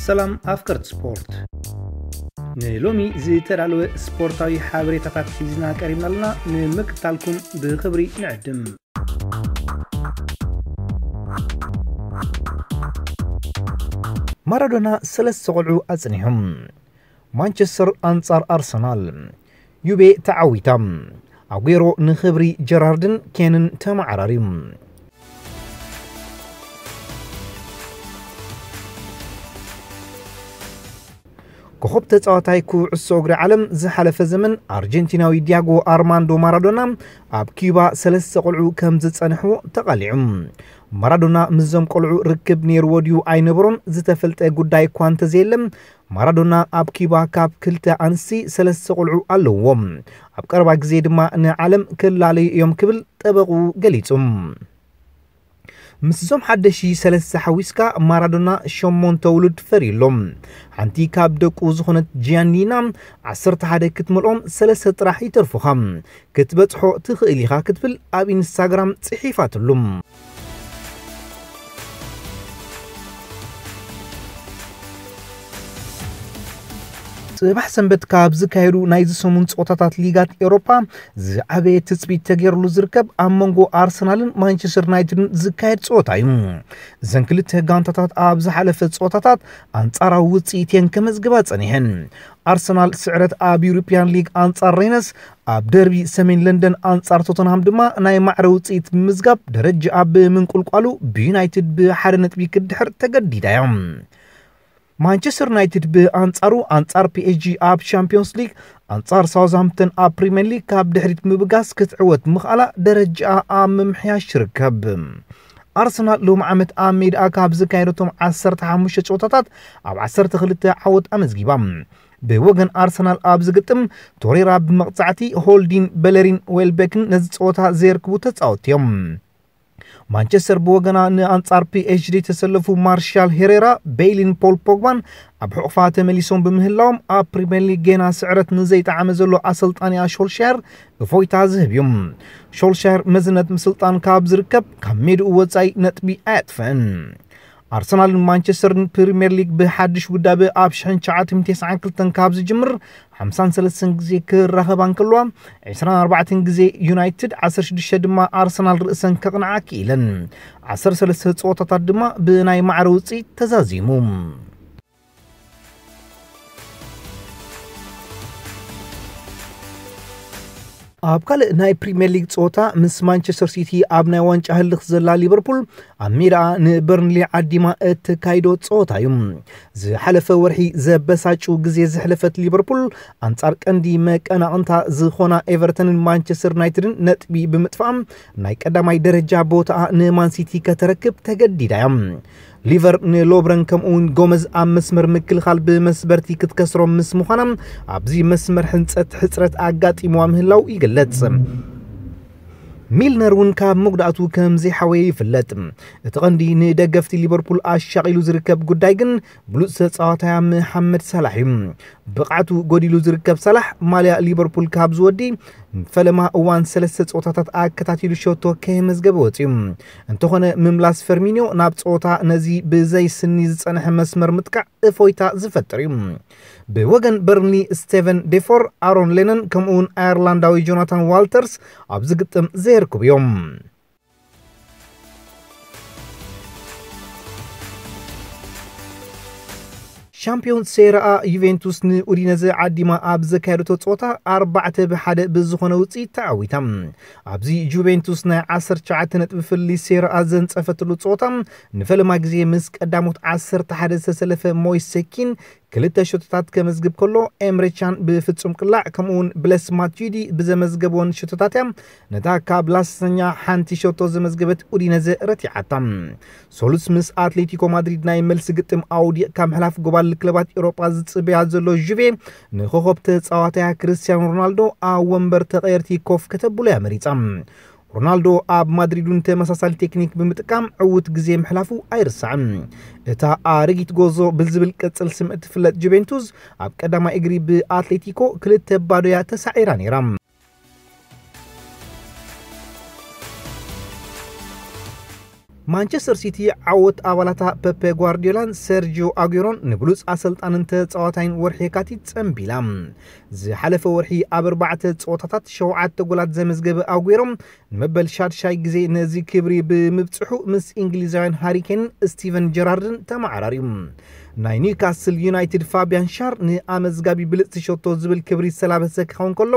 ሰላም ኣፍቀርቲ ስፖርት፣ ንሎሚ ዝተዳለወ ስፖርታዊ ሓበሬታታት ሒዝና ቀሪብና ኣለና። ንምክትታልኩም ብኽብሪ ንዕድም። ማራዶና ሰለስተ ቆልዑ ኣጽኒሖም። ማንቸስተር ኣንጻር ኣርሰናል። ዩቬ ተዓዊታ። ኣጉዌሮ ንኽብሪ ጀራርድን ኬንን ተመዓራርዩ። ኮኸብ ተጻዋታይ ኩዕሶ እግሪ ዓለም ዝሓለፈ ዘመን ኣርጀንቲናዊ ዲያጎ ኣርማንዶ ማራዶና ኣብ ኪዩባ ሰለስተ ቆልዑ ከም ዝጸንሕዎ ተቓሊዑ። ማራዶና ምስዞም ቆልዑ ርክብ ነይርዎ ድዩ ኣይነበሮን ዝተፈልጠ ጉዳይ እኳ እንተዘየለ፣ ማራዶና ኣብ ኪዩባ ካብ ክልተ ኣንስቲ ሰለስተ ቆልዑ ኣለውዎ። ኣብ ቀረባ ግዜ ድማ ንዓለም ክላለዩ እዮም ክብል ጠበቑ ገሊጹ። ምስዞም ሓደሽቲ ሰለስተ ሓዊስካ ማራዶና ሸሞንተ ውሉድ ፈርዩ ኣሎ። ሓንቲ ካብ ደቁ ዝኾነት ጂያኒና ዓሰርተ ሓደ ክትመልኦም ሰለስተ ጥራሕ ይተርፉኻ። ክትበጽሖ ትኽእል ኢኻ ክትብል ኣብ ኢንስታግራም ጽሒፋትሉ። ጽባሕ ሰንበት ካብ ዝካየዱ ናይዚ ሰሙን ጸወታታት ሊጋት ኤውሮፓ ዝዓበየ ትጽቢት ተገይርሉ ዝርከብ ኣብ መንጎ ኣርሰናልን ማንቸስተር ዩናይትድን ዝካየድ ጸወታ እዩ። እዘን ክልተ ጋንታታት ኣብ ዝሓለፈ ጸወታታት ኣንጻራዊ ውጽኢት እየን ከመዝግባ ጸኒሐን። ኣርሰናል ስዕረት ኣብ ዩሮፒያን ሊግ ኣንጻር ሬነስ፣ ኣብ ደርቢ ሰሜን ለንደን ኣንጻር ቶተንሃም ድማ ናይ ማዕረ ውጽኢት ብምዝጋብ ደረጃኣ ብምንቁልቋሉ ብዩናይትድ ብሓደ ነጥቢ ክትድሕር ተገዲዳ እያ። ማንቸስተር ዩናይትድ ብኣንጻሩ ኣንጻር ፒ ኤስ ጂ ኣብ ቻምፒዮንስ ሊግ ኣንጻር ሳውዝሃምፕተን ኣብ ፕሪምየር ሊግ ካብ ድሕሪት ምብጋስ ክትዕወት ምኽኣላ ደረጃኣ ኣብ ምምሕያሽ ትርከብ። ኣርሰናል ሎሚ ዓመት ኣብ ሜዳኣ ካብ ዝካየደቶም ዓሰርተ ሓሙሽተ ጸወታታት ኣብ ዓሰርተ ክልተ ዓወት ኣመዝጊባ። ብወገን ኣርሰናል ኣብ ዝግጥም ቶሬራ ብመቕጻዕቲ፣ ሆልዲን፣ በለሪን፣ ዌልቤክን ነዚ ጸወታ ዘየርክቡ ተጻወትቲ እዮም። ማንቸስተር ብወገና ንኣንጻር ፒ ኤስ ጂ ተሰለፉ ማርሻል ሄሬራ፣ ቤይሊን፣ ፖል ፖግባን ኣብ ሕቑፋ ተመሊሶም ብምህላዎም ኣብ ፕሪምየር ሊግ ጌና ስዕረት ንዘይጠዓመ ዘሎ ኣሰልጣኒኣ ሾልሻየር እፎይታ ዝህብ እዩ። ሾልሻየር መዝነት ምስልጣን ካብ ዝርከብ ካብ ሜድኡ ወጻኢ ነጥቢ ኣየጥፍእን። ኣርሰናልን ማንቸስተርን ፕሪምየር ሊግ ብሓድሽ ውዳበ ኣብ ሽሕን ትሽዓተ ሚእትን ተስዓን ክልተን ካብ ዝጅምር ሓምሳን ሰለስተን ግዜ ክራኸባ እንከለዋ፣ ዕስራን ኣርባዕተን ግዜ ዩናይትድ፣ ዓሰርተ ሽዱሽተ ድማ ኣርሰናል ርእሰን ከቕንዓ ክኢለን። ዓሰርተ ሰለስተ ጸወታታት ድማ ብናይ ማዕረ ውጽኢት ተዛዚሙ። ኣብ ካልእ ናይ ፕሪምየር ሊግ ጸወታ ምስ ማንቸስተር ሲቲ ኣብ ናይ ዋንጫ ህልኽ ዘላ ሊቨርፑል ኣብ ሜዳኣ ንበርንሊ ዓዲማ እተካይዶ ጸወታ እዩ። ዝሓለፈ ወርሒ ዘበሳጩ ግዜ ዘሕለፈት ሊቨርፑል ኣንጻር ቀንዲ መቀናቕንታ ዝኾና ኤቨርተንን ማንቸስተር ዩናይትድን ነጥቢ ብምጥፋኣ ናይ ቀዳማይ ደረጃ ቦታኣ ንማን ሲቲ ከተረክብ ተገዲዳ እያ። ሊቨር ንሎብረን ከምኡውን ጎመዝ ኣብ መስመር ምክልኻል ብመስበርቲ ክትከስሮም ምስ ምዃና ኣብዚ መስመር ሕንጸት ሕጽረት ኣጋጢምዋ ምህላው ይግለጽ። ሚልነር እውን ካብ መጉዳእቱ ከም ዘይሓወየ ይፍለጥ። እቲ ቀንዲ ንደገፍቲ ሊቨርፑል ኣሻቒሉ ዝርከብ ጉዳይ ግን ብሉጽ ተጻዋታያ መሓመድ ሳላሕ እዩ። ብቕዓቱ ጎዲሉ ዝርከብ ሳላሕ ማልያ ሊቨርፑል ካብ ዝወዲ ፈለማ እዋን ሰለስተ ጸወታታት ኣከታቲሉ ሸቶ ከየመዝገበ ወጺኡ። እንተኾነ ምምላስ ፈርሚኒዮ ናብ ጸወታ ነዚ ብዘይ ስኒ ዝጸንሐ መስመር ምጥቃዕ እፎይታ ዝፈጥር እዩ። ብወገን በርንሊ ስቴቨን ዴፎር፣ ኣሮን ሌነን ከምኡውን ኣየርላንዳዊ ጆናታን ዋልተርስ ኣብዚ ግጥም ዘየርክቡ እዮም። ሻምፒዮን ሴራ ዩቬንቱስ ንኡዲነዘ ዓዲማ ኣብ ዘካየደቶ ጸወታ ኣርባዕተ ብሓደ ብዝኾነ ውጽኢት ተዓዊታ። ኣብዚ ጁቬንቱስ ናይ ዓሰርተ ትሽዓተ ነጥቢ ፍልልይ ሴራ ዘንጸፈትሉ ጸወታ ንፈለማ ግዜ ምስ ቀዳሞት ዓሰርተ ሓደ ዝተሰለፈ ሞይስ ሴኪን ክልተ ሸቶታት ከመዝግብ ከሎ፣ ኤምሬ ቻን ብፍጹም ቅላዕ ከምኡውን ብለስ ማትዩዲ ብዘመዝገብወን ሸቶታት እያ ነታ ካብ ላሰኛ ሓንቲ ሸቶ ዘመዝገበት ኡዲነዘ ረቲዓታ። ሶሉስ ምስ ኣትሌቲኮ ማድሪድ ናይ መልሲ ግጥም ኣውዲቕካ ምሕላፍ ጎባል ክለባት ኤውሮጳ ዝጽበያ ዘሎ ጁቬ ንኮኸብ ተጻዋታያ ክርስቲያኖ ሮናልዶ ኣብ ወንበር ተቐየርቲ ኮፍ ከተብሎ እያ መሪጻ። ሮናልዶ ኣብ ማድሪድ እውን ተመሳሳሊ ቴክኒክ ብምጥቃም ዕዉት ግዜ ምሕላፉ ኣይርሳዕን። እታ ኣረጊት ጎዞ ብዝብል ቅጽል ስም እትፍለጥ ጁቬንቱስ ኣብ ቀዳማይ እግሪ ብኣትሌቲኮ ክልተ ባዶ እያ ተሳዒራ ነይራ። ማንቸስተር ሲቲ ዓወት ኣባላታ ፐፔ ጓርዲዮላን ሰርጂዮ ኣጉሮን ንብሉጽ ኣሰልጣንን ተጻዋታይን ወርሒ የካቲት ጸንቢላ። ዝሓለፈ ወርሒ ኣብ ኣርባዕተ ጸወታታት ሸውዓተ ጎላት ዘመዝገበ ኣጉሮ ንመበል ሻድሻይ ግዜ ነዚ ክብሪ ብምብጽሑ ምስ እንግሊዛውያን ሃሪኬንን ስቲቨን ጀራርድን ተመዓራርዩ። ናይ ኒውካስል ዩናይትድ ፋቢያን ሻር ንኣመዝጋቢ ብልጽቲ ሸቶ ዝብል ክብሪ ዝተላበሰ ክኸውን ከሎ፣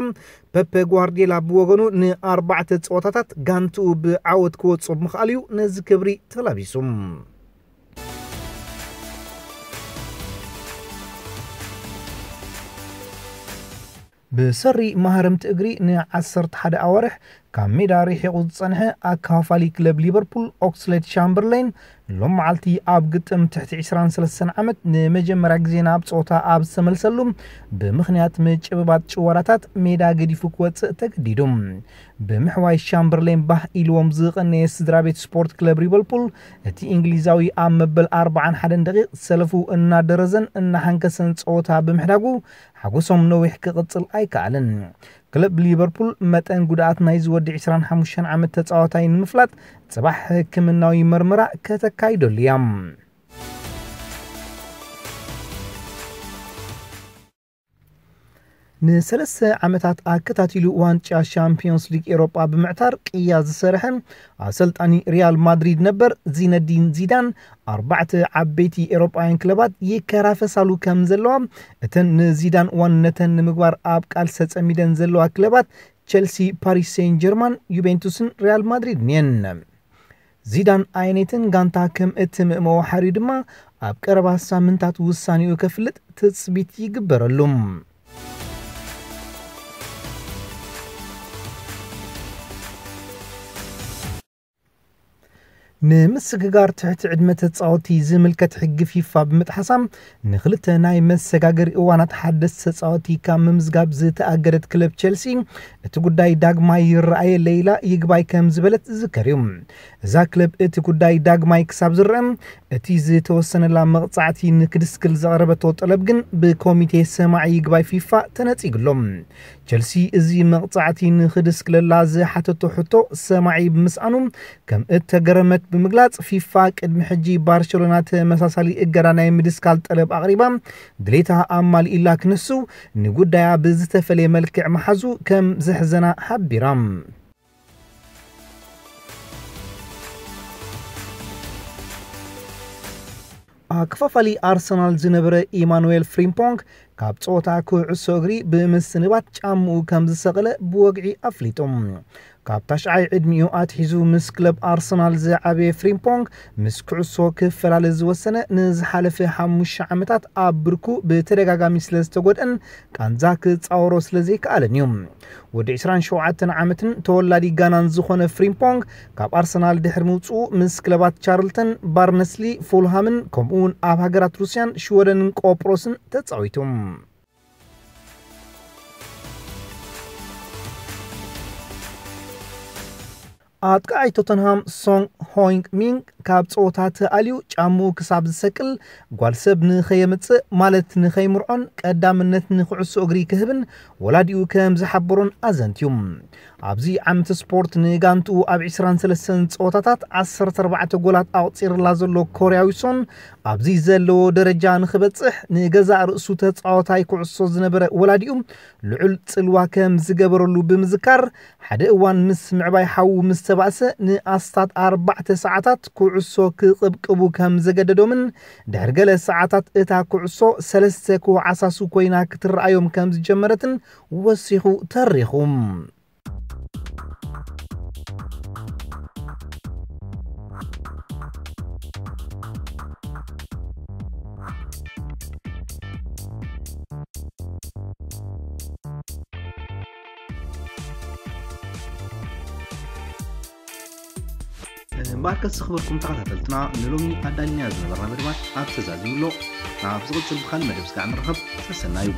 ፐፔ ጓርዲዮላ ብወገኑ ንኣርባዕተ ጸወታታት ጋንትኡ ብዓወት ክወጽኦ ብምኽኣሉ እዩ ነዚ ክብሪ ተላቢሱ። ብሰሪ ማህረምቲ እግሪ ንዓሰርተ ሓደ ኣዋርሕ ካብ ሜዳ ርሒቑ ዝጸንሐ ኣካፋሊ ክለብ ሊቨርፑል ኦክስሌድ ሻምበርሌን ሎም መዓልቲ ኣብ ግጥም ትሕቲ ዕስራን ሰለስተን ዓመት ንመጀመርያ ግዜ ናብ ጸወታ ኣብ ዝተመልሰሉ ብምኽንያት ምጭብባጥ ጭዋዳታት ሜዳ ገዲፉ ክወጽእ ተገዲዱ። ብምሕዋይ ሻምበርሌን ባህ ኢልዎም ዝቐነየ ስድራ ቤት ስፖርት ክለብ ሊቨርፑል እቲ እንግሊዛዊ ኣብ መበል ኣርባዓን ሓደን ደቂቕ ሰለፉ እናደረዘን እናሓንከሰን ጸወታ ብምሕዳጉ ሓጎሶም ነዊሕ ክቕጽል ኣይከኣለን። ክለብ ሊቨርፑል መጠን ጉድኣት ናይዚ ወዲ ዕስራን ሓሙሽተን ዓመት ተጻዋታይ ንምፍላጥ ጽባሕ ሕክምናዊ መርመራ ከተካይደሉ እያ። ንሰለስተ ዓመታት ኣከታቲሉ ዋንጫ ሻምፒዮንስ ሊግ ኤሮጳ ብምዕታር ቅያ ዝሰርሐ ኣሰልጣኒ ሪያል ማድሪድ ነበር ዚነዲን ዚዳን ኣርባዕተ ዓበይቲ ኤሮጳውያን ክለባት ይከራፈሳሉ ከም ዘለዋ እተን ንዚዳን ዋንነተን ንምግባር ኣብ ቃልሲ ተጸሚደን ዘለዋ ክለባት ቸልሲ፣ ፓሪስ ሴን ጀርማን፣ ዩቬንቱስን ሪያል ማድሪድን እየን። ዚዳን ኣየነይትን ጋንታ ከም እትምእመኦ ሓርዩ ድማ ኣብ ቀረባ ሳምንታት ውሳኔኡ ከፍልጥ ትጽቢት ይግበረሉ። ንምስግጋር ትሕቲ ዕድመ ተጻወቲ ዝምልከት ሕጊ ፊፋ ብምጥሓሳ ንክልተ ናይ መሰጋገሪ እዋናት ሓደስቲ ተጻወቲ ካብ ምምዝጋብ ዝተኣገደት ክለብ ቸልሲ እቲ ጉዳይ ዳግማይ ይረኣየለይ ኢላ ይግባይ ከም ዝበለት ዝዝከር እዩ። እዛ ክለብ እቲ ጉዳይ ዳግማይ ክሳብ ዝረአ እቲ ዝተወሰነላ መቕጻዕቲ ንክድስክል ዘቕረበቶ ጠለብ ግን ብኮሚቴ ሰማዒ ይግባይ ፊፋ ተነጺግሎም። ቸልሲ እዚ መቕጻዕቲ ንኽድስክለላ ዝሓተቶ ሕቶ ሰማዒ ብምስኣኑ ከም እተገረመት ብምግላጽ ፊፋ ቅድሚ ሕጂ ባርሸሎና ተመሳሳሊ እገዳ ናይ ምድስካል ጠለብ ኣቕሪባ ድሌታ ኣማሊእላ ክንሱ ንጉዳያ ብዝተፈለየ መልክዕ መሓዙ ከም ዘሕዘና ሓቢራ። ኣክፋፋሊ ኣርሰናል ዝነበረ ኢማኑኤል ፍሪምፖንግ ካብ ጸወታ ኩዕሶ እግሪ ብምስንባት ጫምኡ ከም ዝሰቐለ ብወግዒ ኣፍሊጡ። ካብ ታሽዓይ ዕድሚኡ ኣትሒዙ ምስ ክለብ ኣርሰናል ዝዓበየ ፍሪምፖንግ ምስ ኩዕሶ ክፈላለ ዝወሰነ ንዝሓለፈ ሓሙሽተ ዓመታት ኣብ ብርኩ ብተደጋጋሚ ስለ ዝተጎድአን ቃንዛ ክጻወሮ ስለ ዘይከኣለን እዩ። ወዲ ዕስራን ሸውዓተን ዓመትን ተወላዲ ጋናን ዝኾነ ፍሪምፖንግ ካብ ኣርሰናል ድሕሪ ምውጽኡ ምስ ክለባት ቻርልተን፣ ባርነስሊ፣ ፉልሃምን ከምኡውን ኣብ ሃገራት ሩስያን ሽወደንን ቆጵሮስን ተጻዊቱ። ኣጥቃዓይ ቶተንሃም ሶንግ ሆይንግ ሚንግ ካብ ጸወታ ተኣልዩ ጫምኡ ክሳብ ዝሰቅል ጓል ሰብ ንኸየምጽእ ማለት ንኸይምርዖን ቀዳምነት ንኩዕሶ እግሪ ክህብን ወላዲኡ ከም ዝሓበሮን ኣዘንትዩ። ኣብዚ ዓመት ስፖርት ንጋንትኡ ኣብ ዕስራን ሰለስተን ጸወታታት ዓሰርተ ኣርባዕተ ጎላት ኣቑጺርላ ዘሎ ኮርያዊ ሶን ኣብዚ ዘለዎ ደረጃ ንኽበጽሕ ንገዛእ ርእሱ ተጻዋታይ ኩዕሶ ዝነበረ ወላዲኡ ልዑል ጽልዋ ከም ዝገበረሉ ብምዝካር ሓደ እዋን ምስ ምዕባይ ሓዉ ምስ ተባእሰ ንኣስታት ኣርባዕተ ሰዓታት ኩዕሶ ክቕብቅቡ ከም ዘገደዶምን ድሕሪ ገለ ሰዓታት እታ ኩዕሶ ሰለስተ ክወዓሳሱ ኮይና ክትረኣዮም ከም ዝጀመረትን ወሲኹ ተሪኹ። እምበኣርከስ ዝኽበርኩም ተኸታተልትና ንሎሚ ኣዳልናዮ ዝነበርና መደባት ኣብ ተዛዚሙ ኣሎ። ናብ ዝቕጽል ብኻልእ መደብ ስጋዕ ንረኸብ። ሰሰናዩ።